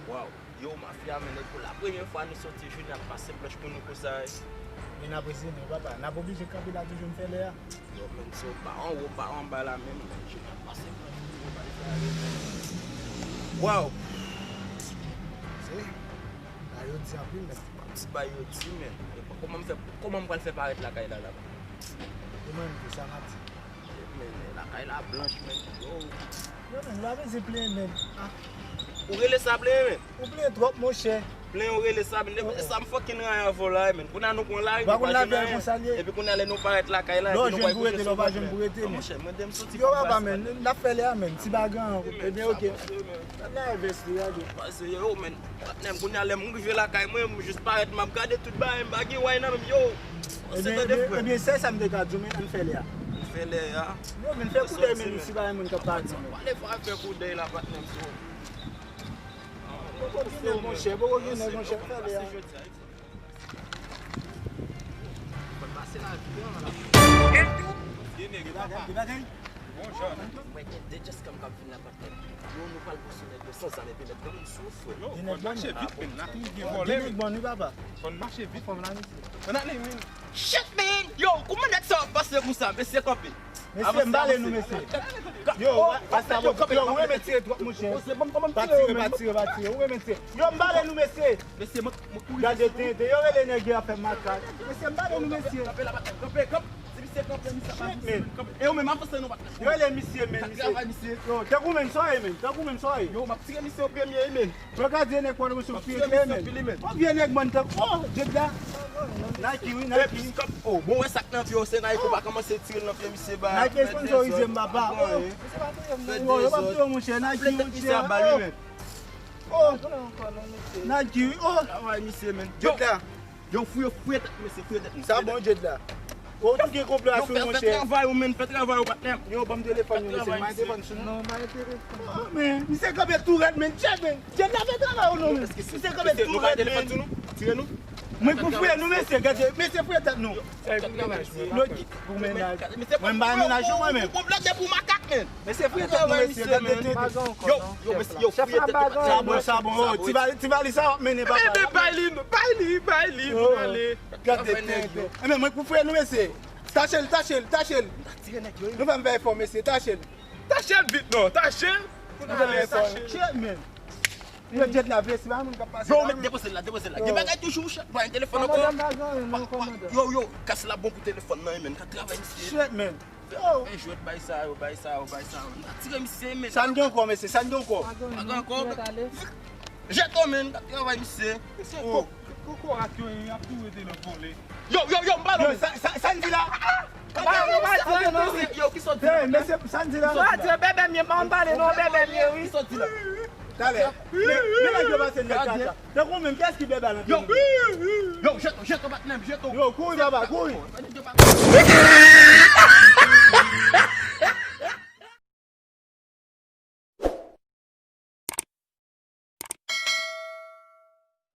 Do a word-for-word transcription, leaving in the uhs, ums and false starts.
Waw, yo, mafya, men, e pou la premyè fwa nou soti jou n ap pase blanch pou nou konsa, wi. Men n ap rezine, papa. N ap oblije kanpe la toujou, m fè lè a. Yo, men, se w pa anwo, w pa anba la, men, men, jou n ap pase blanch pou nou konsa, wi. Waw. Se, bagay yo di anpil, men. Ti bagay yo di, men. E pa, kòman m fè, kòman m pral fè parèt lakay la, la? Demann pou sa m ap di. Men, lakay la blanch, men. Yo. Yo, men, nou pa bezwen plenyen, men. Ah. Ou rele sa plenyen, men? Ou plenyen twòp, monchè. Plenyen ou rele sa, men. Oh, oh. Sa m fucking rayi avè w la, men. Kounye a nou pran lari, nou pa jwenn anyen. Epi kounye a lè nou parèt lakay la, epi nou pa jwenn pou rete, lè w pa jwenn pou rete, men. Monchè, mande m soti. Yo, papa, men, n ap fè lè a, men. Ti bagan, ebyen, ok. N ap nan vès li, gade. Pase, yo, men. Patnè m, kounye a lè m rive lakay mwen, m jis parèt, m ap gade tout bagay, m pa gen way nan menm, yo. Ebyen, ebyen, ebyen, se sa m te ka di w, men ann fè lè a. Ann fè lè a. Yo, men fè koudèy, men, si pa gen moun k ap pale, men. Pale fò fè koudèy la, patnè m, so. Poko gen nèg, monchè, poko gen nèg, monchè, fè lè a. Fò n pase la, vi an la. Gen nèg, papa. Gen bagay? Bon jan. Mwen gen de djès kòm k ap vin la. Yo, nou pral bousi nèg yo san zam epi nèg yo vin sou fre. Yo, fò n mache vit, men, lakay gen vòlè, men. Fò n mache vit. Fò n ale, men. Shit, man! Yo, kòman nèg sa ap pase konsa? Mesye, kanpe. Mesye, m bale nou, mesye. Yo, pase avè yo, ou renmen tire twòp, monchè. Pa tire, pa tire, pa tire. Ou renmen tire. Yo, m bale nou, mesye. Mesye, mwen, mwen kouri. Gade tenten, yo rele nèg yo ap fè makak. Mesye, m bale nou, mesye. Kanpe la, kanpe, kanpe. Shit, man. E yo menm avanse nou, patnè. Yo rele misye, men, misye. Travay, misye. Yo, tankou menm sa ye, men. Tankou menm sa ye. Yo, m ap tire misye an premye, men. Yo ka di nèg pran nou sou fil, men. M ap tire misye an premye, men. Konbyen nèg, mwen, tankou, oh, Jed la. Nike, wi, Nike. Oh, bon, wè sa k nan pye w, se Nike, ou pa kòmanse tire l nan pye misye, ba. Nike sponsorize m, papa. Oh, yo, yo p ap tire w, monchè, Nike, monchè. Oh. Nike, wi, oh. Travay, misye, men. Jed la. Yo, fouye, fouye tèt, mesye, fouye tèt, mesye. Sa bon, Jed la. Ou tou gen konplo a sou, monchè. Yo, fè, fè travay ou, men, fè travay ou, patnè. Yo, ban m telefòn yo, mesye. M pa gen telefòn sou nou. Non, m pa gen telefòn. Oh, men, misye kanpe tou rèd, men. Jed, men. Jed la fè travay ou non, men. Misye kanpe tou rèd, men. Tire nou. Mwen pou fouye nou, mesye. Gade, mesye, fouye tèt nou. Fè travay, mesye. Mwen, mwen pa mennaj ou, mwen menm. Ou blòk de pou makak, men. Mesye, fouye tèt nou, mesye. Gade tenten. Yo, yo, mesye, yo, fouye tèt nou. Sa bon, sa bon. Oh, ti vali, ti vali sa w ap mennen, papa. Enben, bay li, bay li, bay li, nou ale. Gade tenten. Enben, mwen pou fouye nou, mesye. Tache l, tache l, tache l. Nou fè m fè efò, mesye, tache l. Tache l vit, non, tache l. Nou fè m fè efò. Shit, man. Yo, Jed la vle, si pa moun k ap pase la. Yo, mèt depoze l la, depoze l la. Gen bagay toujou, shit, pa gen telefòn ankò. Kòmandan pa gen anyen, non, kòmandan. Yo, yo, kas la bon pou telefòn nan, men. Ka travay, mesye. Shit, man. Fè jwèt, bay sa yo, bay sa yo, bay sa yo. N a tire misye, men. Sa n gen ankò, mesye, sa n gen ankò? Pa gen ankò. Jete w, men, n ap travay, misye. Mesye, ko-, kokorat yo, y ap tou rete nan vòlè. Yo, yo, yo, m pa nan. Yo, sa, sa, sa n di la? Yo, ki sòt di la? Mesye, sa n di la? Sa di, bèbè m ye, pa m pale non, bèbè m ye, wi. Ki sòt di la? Talè. Men, men nèg yo pase nèg kaka. Tankou menm, kiyès ki bèbè nan peyi? Yo, jete w, jete w, patnè m, jete w. Yo, kouri, papa, kouri.